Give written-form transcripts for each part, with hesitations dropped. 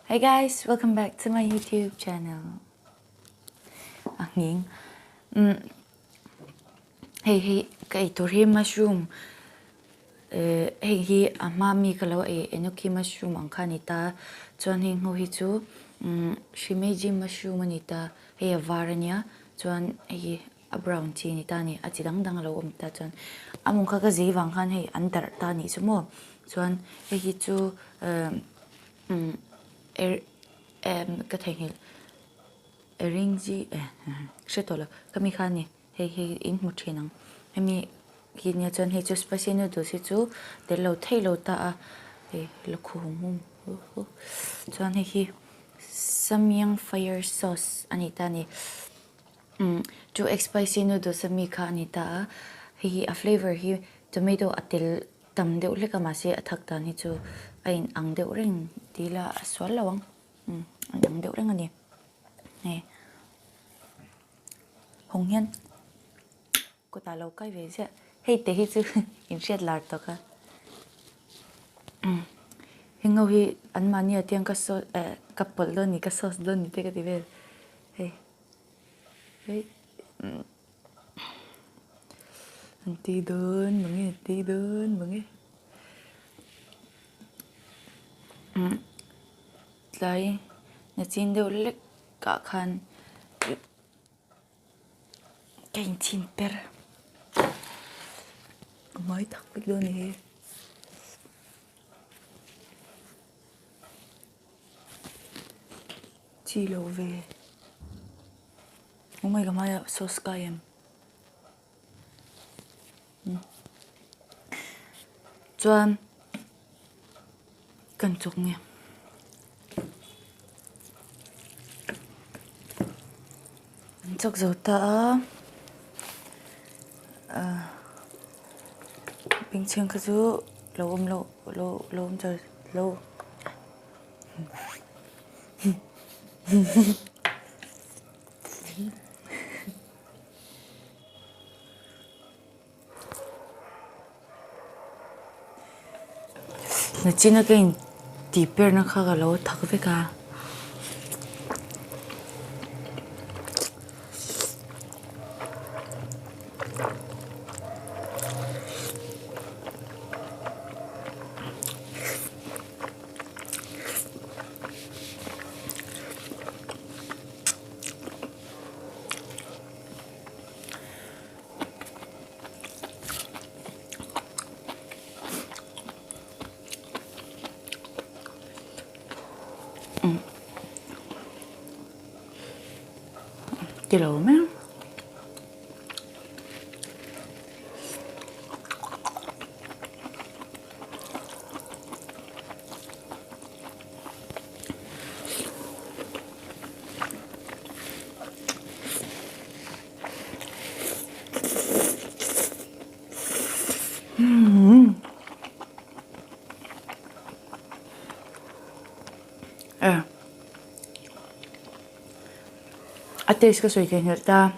Hey guys, welcome back to my YouTube channel. A nghing. Mm. Hei hi ka ei tur hi mushroom eh hei hi a hma mi ka lo ei enoki mushroom ang kha a ni ta chuan heng ho hi chu umm shimeji mushroom a ni ta hei a var a nia chuan hei hi a brown chi a ni ta a ni a chi dang dang a lo awm ta chuan a mawng kha ka zei vang khan hei an darh ta a nih chu maw chuan hei hi chu eh umm er em ka theihnghilh eringji eh hre tawh lo ka mi kha a ni hei hi in hmu thin ang hemi hi nia chuan hei chu spicy noodles hi chu tel lo thei lo ta a hei lukhum chuan hei hi samyang fire sauce a ni ta a ni. Umm chu egg spicy noodles a mi kha a ni ta a, hei hi a flavour hi tomato a tel tam deuh hlek a mahse a thak dan hi chu a in ang deuh reng ti ila a sual lo ang umm a in ang deuh reng a ni hei hawng hian kawtah a lo kai ve ziah hei te hi chu inhriat lar tawk a umm heng ho hi anmahni ah te hian ka sauce eh ka pawlh dawn a ni ka sauce dawn a ni te ka ti vel hei. Hei an ti dawn mange ti dawn mange umm tlai nachin deuh lek ah khan ka inchhin per ka hmai tak vek dawn a ni hi. Chi lo ve. Awmai ka hmaia sauce kai em. Chuan kan chawk nge. An chawk zo ta a. Bengchheng kha chu lo awm lo lo lo awm char lo. Nachina ka in tih perna kha ka lo thak vek a. Ti lo mai ang. A taste ka sawi theihnghilh ta.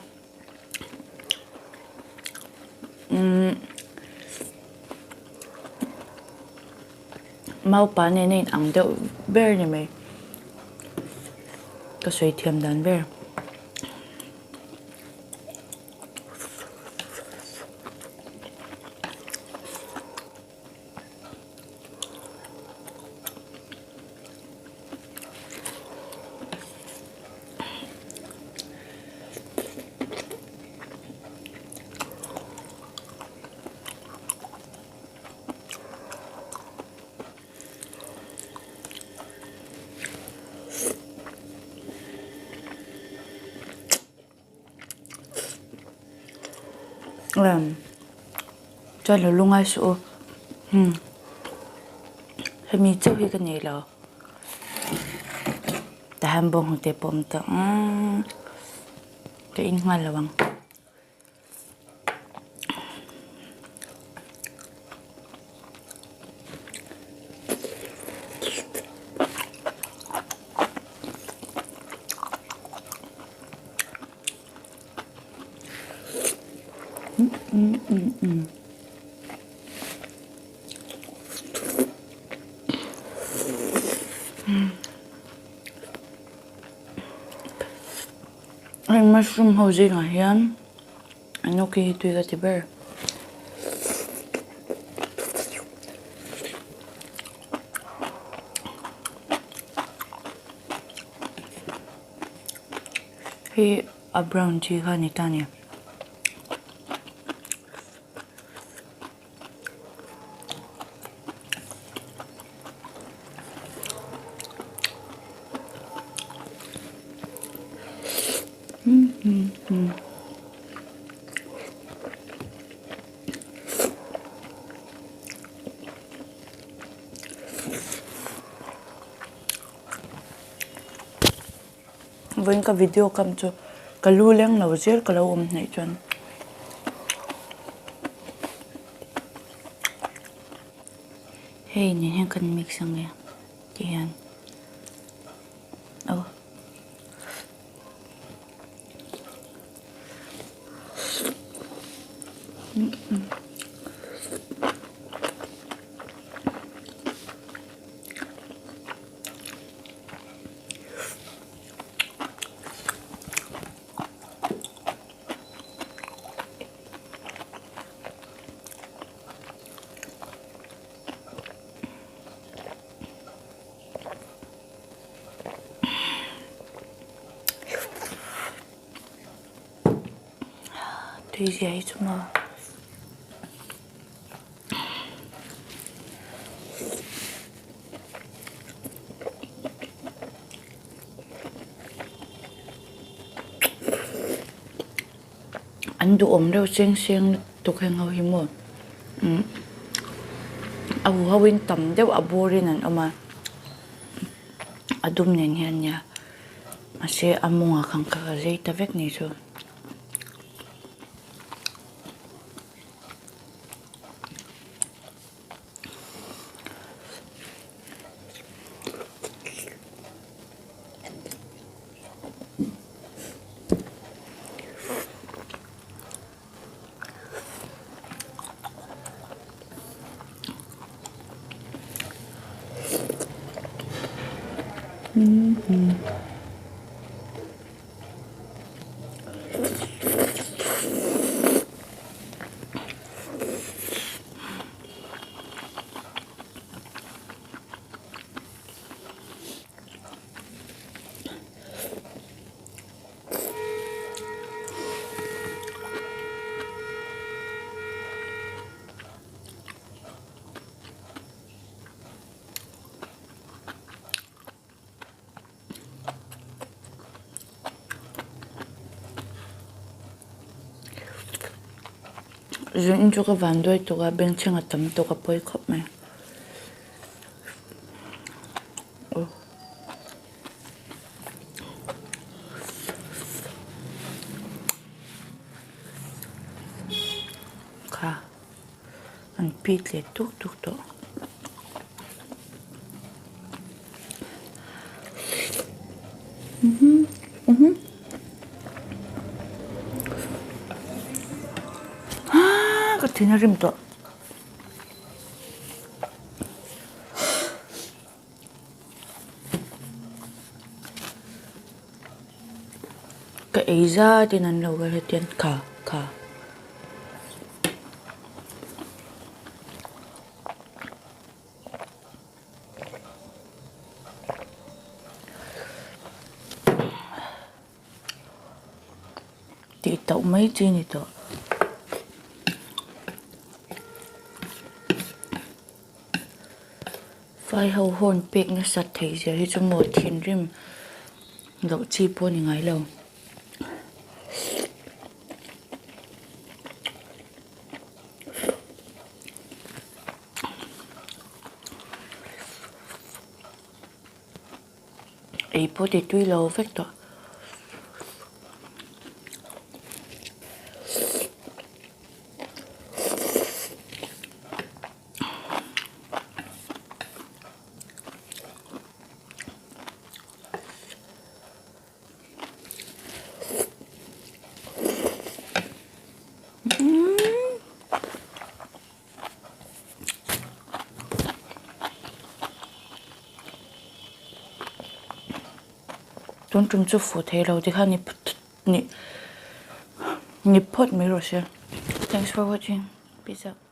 Umm maupa nena in ang deuh ber a ni mai ka sawi thiam dan ber. Chuan lo lungai suh u umm hemi chauh hi ka nei lo tah hian bawnghnute pawh a awm tawh ang ka in nghal lo ang. Heng mushroom ho zingah hian enoki hi tui ka ti ber. Hei a brown chi kha a ni ta a ni. Vawiin ka video kam chu ka lu leng lo zel ka lo awm hnaih chuan. Hei nen hian kan mix ang e ti hian aw. Tui zia hi chu maw. An duhawm reuh seng seng lutuk heng ho hi maw umm a hu ho in tam deuh a bur in an awm a a dum nen hian nia mahse a mawngah khan ka zei ta vek ni chu. Zun chu ka van duai tuk a bengchheng a tam tuk a pawi khawp mai. Kha an pit leh tuk tuk tawh. Ka thin a rim tawh. Ka ei zat in an lo vel hetiang kha kha. Tih tauh mai chi a ni tawh. Vai ho hawn pek nasat theih zia hi chu maw thinrim loh chi pawh a ni ngai lo. Ei pawh ti tui lo vek tawh. Tun tum chu fuh thei lo tikhan i. Ni ni phawt mai rawh se. Thanks for watching. Peace out.